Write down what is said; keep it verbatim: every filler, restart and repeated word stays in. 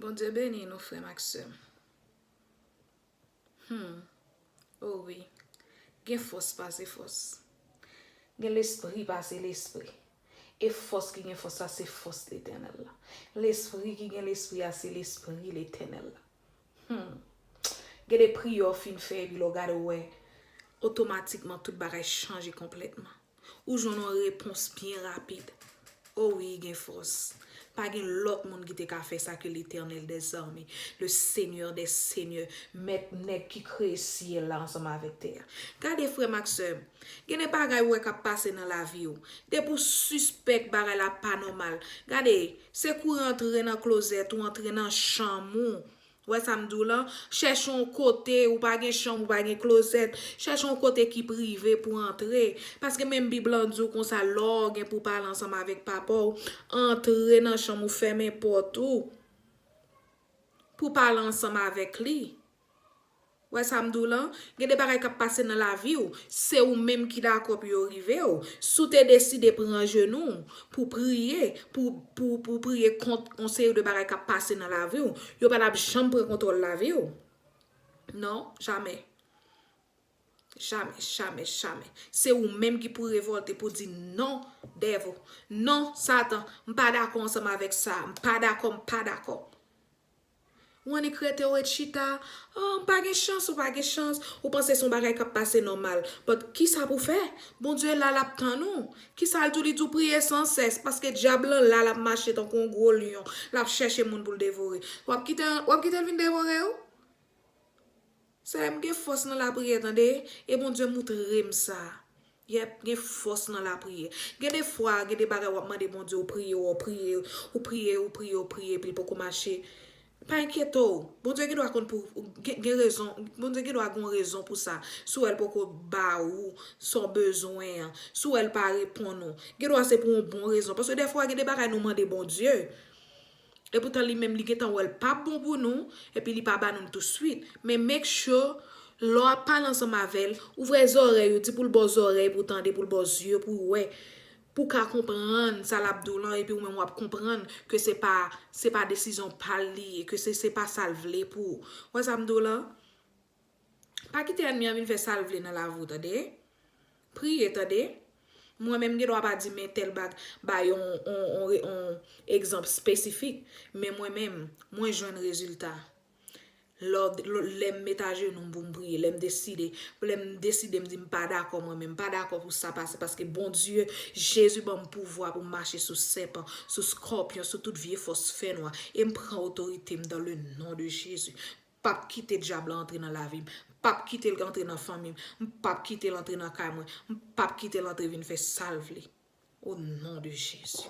Bondye beni nou, frè m ak sè m. Hmm. O wi. Gen fòs pase fòs. Gen lespri pase lespri. E fòs ki gen fòs la, se fòs Letènèl la. Lespri ki gen lespri a, se lespri Letènèl la. Hmm. Gen de priyè w fin fè, epi lè w gade, w wè, otomatikman, tout bagay chanje konplètman. Ou jwenn yon repons byen rapid. O wi, gen fòs. Pa gen lòt moun ki te ka fè sa ke Letènèl dèzame, le Senyè dè senyè, mèt nèg ki kreye syèl la ansanm avèk tè a. Gade, frè m ak sè m, gen de bagay ou wè k ap pase nan lavi w. Depi w sispèk bagay la pa nòmal, gade, se kouri antre nan klozèt ou, antre nan chanm ou. Wè sa m di w lan? Chèche yon kote, ou pa gen chanm, ou pa gen klozèt. Chèche yon kote ki prive pou antre. Paske menm Bib lan di w konsa, lè w gen pou pale ansanm avèk papa w, antre nan chanm ou, fèmen pòt ou pou pale ansanm avèk li. Wè sa m di w lan? Gen de bagay k ap pase nan lavi w. Se ou menm ki dakò pou yo rive w. Si w te deside pran jenou w pou priye, pou, pou, pou priye kont yon seri de bagay k ap pase nan lavi w, yo pa t ap janm pran kontwòl lavi w. Non, jamè. Jamè, jamè, jamè. Se ou menm ki pou revòlte, pou di non, devil. Non, Satan, m pa dakò ansanm avèk sa. M pa dakò, m pa dakò. Ou annik rete, ou ret chita. Oh, m pa gen chans, ou pa gen chans. Ou panse se yon bagay k ap pase nòmal. But kisa pou fè? Bondye la, l ap tann ou. Kisa l di w? Li di w priye san sès, paske dyab lan la, l ap mache tankou yon gwo lyon. L ap chèche moun pou l devore. W ap kite, w ap kite l vin devore w? Sè, m gen fòs nan lapriyè, tande, e Bondye moutre m sa. Yep, gen fòs nan lapriyè. Gen de fwa, gen de bagay w ap mande Bondye, ou priye, ou priye, ou priye, ou priye, ou priye, epi l poko mache. Pa enkyete w. Bondye gen dwa konn pou, gen, gen rezon, Bondye gen dwa gen yon rezon pou sa. Si w wè l poko ba ou sa w bezwen an, si w wè l pa reponn ou, gen dwa se pou yon bon rezon. Paske dèfwa, gen de bagay nou mande Bondye, epoutan li menm li gentan wè l p ap bon pou nou, epi li pa ba nou l touswit. Men make sure, lè w ap pale ansanm avè l, ouvè zòrèy ou, di pou l ba w zòrèy pou w tande, pou l ba w zye pou w wè, pou w ka konprann sa l ap di w lan, epi ou menm w ap konprann ke se pa, se pa desizyon pa l li ye, ke se, se pa sa l vle pou ou. Wè sa m di w lan? Pa kite ènmi an vin fè sa l vle nan lavi w, tande. Priye, tande. Mwen menm, m gen dwa pa di men tèl bag, bay yon, yon, yon, yon egzanp espesifik, men mwen menm, mwen jwenn rezilta. Lè, lè, lè m met ajenou m pou m priye, lè m deside, lè m deside m di m pa dakò mwen menm, m pa dakò pou sa pase, paske Bondye, Jezi ban m pouvwa pou m mache sou sèpan, sou skòpyon, sou tout vye fòs fènwa, e m pran otorite m dans le nom de Jésus. P ap kite dyab la antre nan lavi m. M p ap kite l antre nan fanmi m. M p ap kite l antre nan kay mwen. M p ap kite l antre vin fè sa l vle. O non de Jezi.